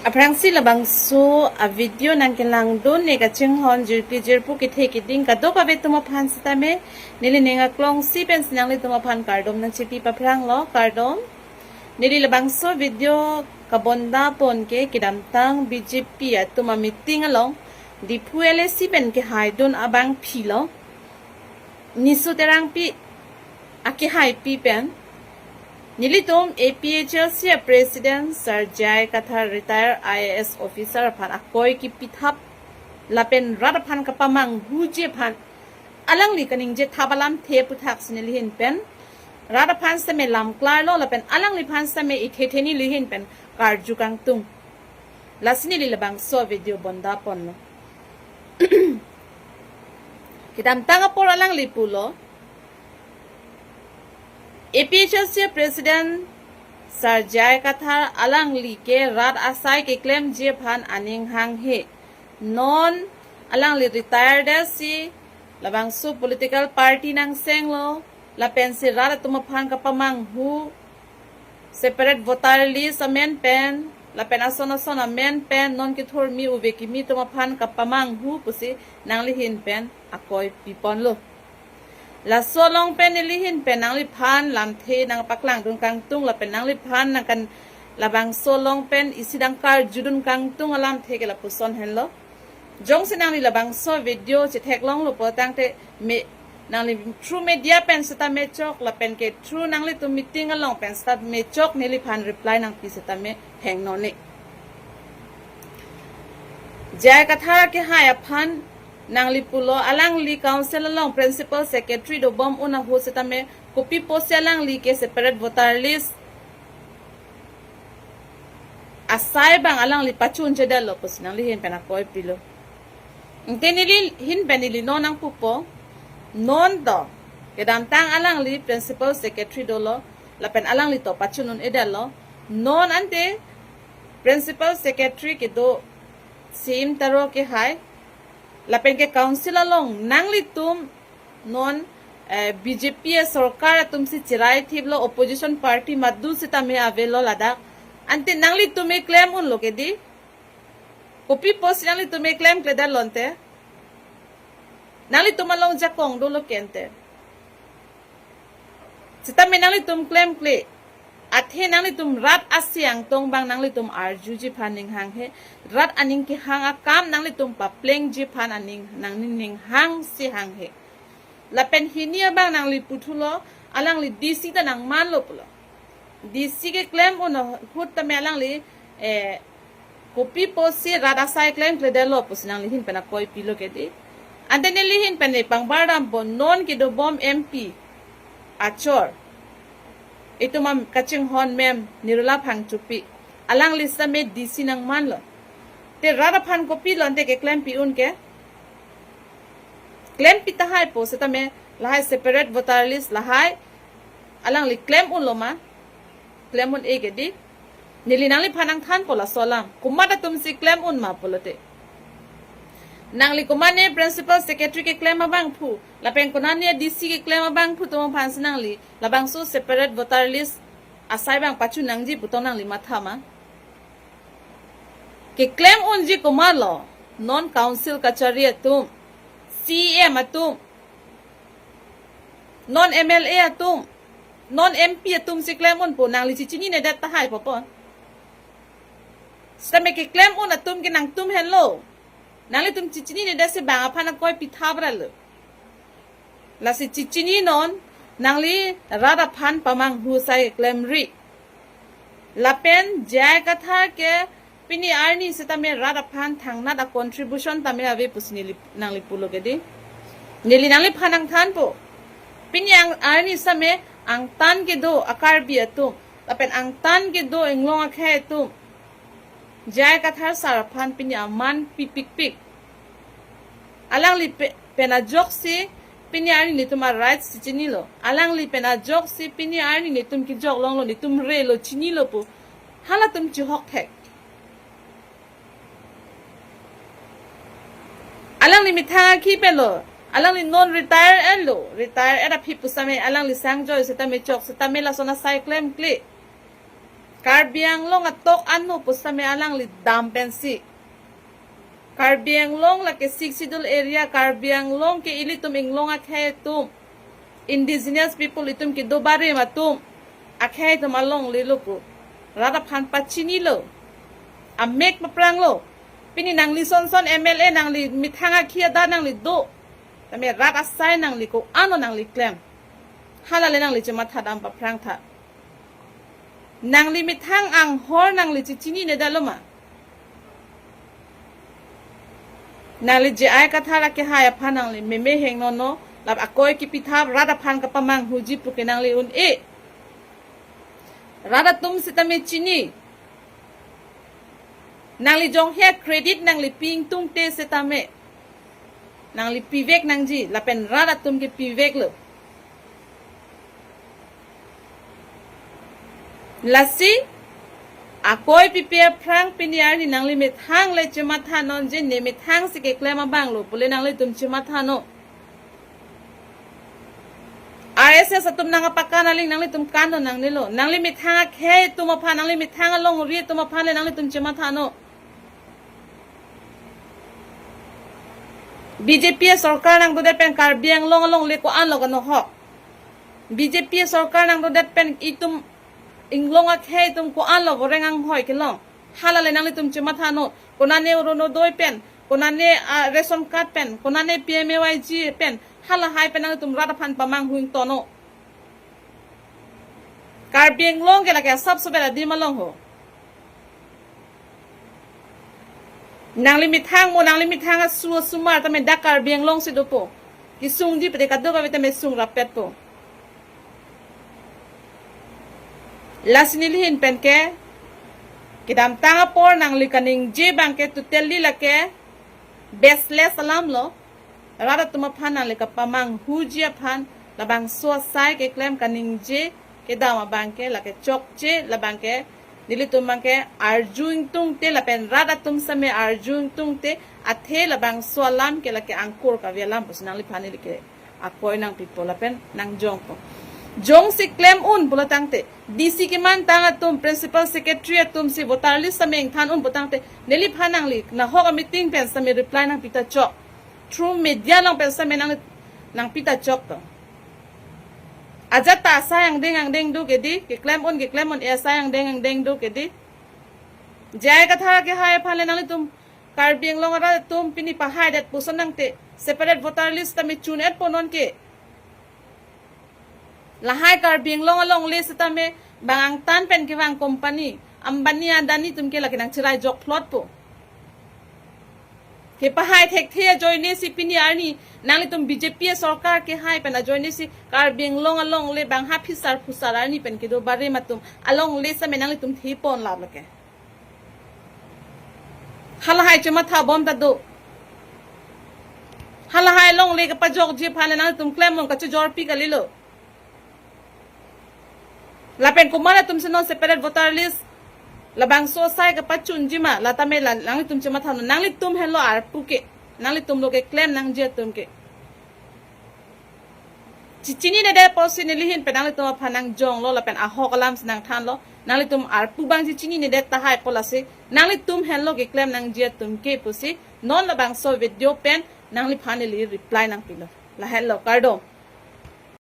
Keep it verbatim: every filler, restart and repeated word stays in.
Aphrangsi labangso a-video nangkelangdun ne kachinghon jirpi jirpo kethe keding kadokave atum aphan sitame neli ning aklongsi pensi nanglitum aphan kardom nangchipi paphranglo, kardom. Neli labangso video kabonda pon ke kedamtang B J P atum a-meeting along Diphu L A C pen kehaidun abangphi lo. Nisu Terangpi akehaipi pen nelitum A P H L C a-president Sir J I Kathar, retired I A S officer aphan akoi kipithap lapen rat aphan kapamanghuji aphan alangli kaningje thap alamthe aputhaksi neli ahin pen rat aphan sitame lam klarlo lapen alangliphan sitame ithe theni neli ahin pen karju kangtung. Lasi neli labangso video bonda ponlo. Kedamtang apor alangli pulo, A P H L C president Sir J I Kathar alangli ke rat asai keklemji aphan aning hanghe. Non alangli retired si labangso political party nangsenglo, lapensi rat atum aphan kapamanghu, separate voter list amen pen lapen ason ason amen pen non kethurmi ove kimi atum aphan kapamanghu pusi nangli ahin pen akoi piponlo. Laso along pen neli ahin pen nangliphan lamthe nangpaklangdun kangtung lapen nangliphan nangkan labangso along pen isi dang karjudun kangtung alamthe ke lapuson henlo. Jongsi nangli labangso video chetheklonglo pulotangte me nangli through media pen sitame chok lapen ke through nanglitum meeting along pen sitame chok neliphan reply nangpi sitame hengno ne. J I Kathar akehai aphan nangli pulo alangli council along principal secretary dobom un ahut sitame kopi pusi alangli ke separate voter list asai abang alangli pachun-edetlo pusi nangli ahin pen akoi pilo. Ante neli ahin pen neli non nangpupo. Non to kedamtang alangli principal secretary dolo lapen alangli to pachun-un-edetlo. Non ante principal secretary kedo Sim Taro akehai lapen ke council along nanglitum non eh, B J P asorkar atumsi chiraithiplo, opposition party madu sitame avelo ladak. Ante nanglitum keklem unlo kedi. Kopi pusi nanglitum keklemkledetlo ante. Nanglitum along jakong dolo ke ante. Sitame nanglitum klemkle. Athe nanglitum rat asai angtong abang nanglitum arjuji aphan ning hanghe. Rat aning kehang akam nanglitum paplengji aphan aning nangning ning hangsi hanghe. Lapen hini abang nangli puthulo, alangli D C ta nangmanlo pulo. D C keklem un ahut tame alangli eh, kopi pusi rat asai klemkledetlo pusi nangli ahin pen akoi pilo kedi. Ante neli ahin pen ne pangbardampo, non kedobom M P achor itum akachinghon ma'am Nirula Phangchopi, alangli sitame D C nangmanlo. Te rat aphan kopilo ante keklempi un ke? Klempi tahai pu sitame lahai separate voter list lahai alangli klem unlo ma? Klem un-e kedi. Neli nangliphan nangthanpo laso alam. Komat atumsi klem un ma pulote. Nangli komatne principal secretary keklem abangphu lapen konatne D C keklem abangphu atum aphansi nangli labangso separate voter list asai abang pachun nangji pu tong nangli matha ma? Keklem unji komatlo? Non council kachari atum, C E M atum, non M L A atum, non M P atumsi klem unpo, nangli chechininedet tahai pupo. Sitame keklem un atum ke nangtum henlo. Nanglitum chechininedet si bang aphan akoi pithapralo. Lasi chechini non, nangli rat aphan pamanghu asai klemri. Lapen J I Kathar ke pini arni sitame rat aphan thangnat a-contribution tame ave pusi neli nangli pulo kedi. Neli nangliphan nangthanpo. Pini ang arni sitame angtan kedo a-Karbi atum lapen angtan kedo inglong akhei atum, J I Kathar sir aphan pini aman pipikpik. Alangli pe, pen ajoksi pini arni netum a-rights chechinilo. Alangli pen ajoksi pini arni netum kejok longlo, netum relo, chinilo pu halatum chihok thek. Alangli methang akhi penlo. Alangli non retire etlo. Retire et aphi pusitame alangli sangjoi sitame chok sitame lason asai klemkle. Karbi Anglong atok ano pusitame alangli dam pensi. Karbi Anglong lake Sixth Schedule area, Karbi Anglong ke ilitum inglong akhei atum, indigenous people itum kedo barim atum, akhei atum alongle lo pu rat aphan pachinilo. Amek papranglo. Pini nangli son son M L A, nangli methang akhi adat nangli do. Tame rat asai nangli ko-an lo nangli klem. Hala le nangli chematha dam paphrang tha. Nangli methang anghor nangli chechinine detlo ma? Nangli J I Kathar akehai aphan nangli meme hengno no, lap akoi kipithap rat aphan kapamanghuji puke nangli un-e. Rat atum sitame chini. Nangli jonghe credit nangli pi ingtungte sitame nangli pivek nangji, lapen rat atum ke piveklo. Lasi akoi pipi aphrang pini arni nangli methang le chematha non je ne methang si keklem abang lo pule nanglitum chematha non. R S S atum nangpakan aling nanglitum kan do nangnelo. Nangli methang akhei atum aphan, nangli methang alongri atum aphan le nanglitum chematha non. B J P sorkar nangdodet pen Karbi Anglong alongle ko-an lo kanohok. B J P sorkar nangdodet pen itum inglong akhei atum ko-an lo voreng anghoi kelong. Hala le nanglitum chematha non. Konane Orunodoi pen, konane, ah, ration card pen, konane P M A Y G pen, halahai pen nanglitum rat aphan pamanghu ington non. Karbi Anglong ke lake asap sober adim along ho. Nangli methang mo, nangli methang asu asumar tame dak Karbi Anglong si dopo. Kesungji pete kadokave tame sung rapetpo. Lasi neli ahin pen ke kedamtang apor nangli kaningje abang ke totally lake baseless alam lo. Rat atum aphan nangli kapamanghuji aphan labangso asai keklem kaningje kedam abang ke lake chokche, labang ke nelitum abang ke arju ingtungte lapen rat atum sitame arju ingtungte athe labangso alam ke lake angkur kave alam pusi nangliphan neli ke akoi nangpipo lapen nangjongpo. Jongsi klem un pulo tangte D C kemantang atum, principal secretary atum si voter list sitame ingthan un pulo tangte neliphan nangli nahok a-meeting pen sitame reply nangpi ta chok. Through media along pen sitame nang, nangpi ta chok to. Ajat ta asai angdeng angdeng do ke di, keklem un keklem un-e asai angdeng angdeng do ke di. J I Kathar akehai aphan le nanglitum Karbi Anglong arat atum pini pahaidet puson nangte separate voter list tame chun-etpo non ke. Lahai Karbi Anglong alongle sitame bang angtan pen kevang company, Ambani Adani atum ke lake nangcherai jok phlotpo. Kepahai thekthe ajoine si pini arni nanglitum B J P sorkar kehai pen ajoine si Karbi Anglong alongle bang ha phisar phusar arni pen kedo barim atum alongle sitame nanglitum thepon lap lake. Halahai chematha bom ta do. Halahai longle kapajokji aphan le nangtum klem un kachojorpi kalilo. Lapen komat atum si non separate voter list labangso asai kapachunji ma, la tame la nanglitum chematha non, nanglitum henlo arpu ke, nanglitum lo keklem nangji atum ke. Chechinine det pusi neli ahin pen nanglitum aphan nangjonglo lapen ahok alam si nangthanlo. Nanglitum arpu abang chechinine det tahai pu lasi nanglitum henlo keklem nangji atum ke pusi non labangso video pen nangliphan neli reply nangpilo. Lahenlo, kardom.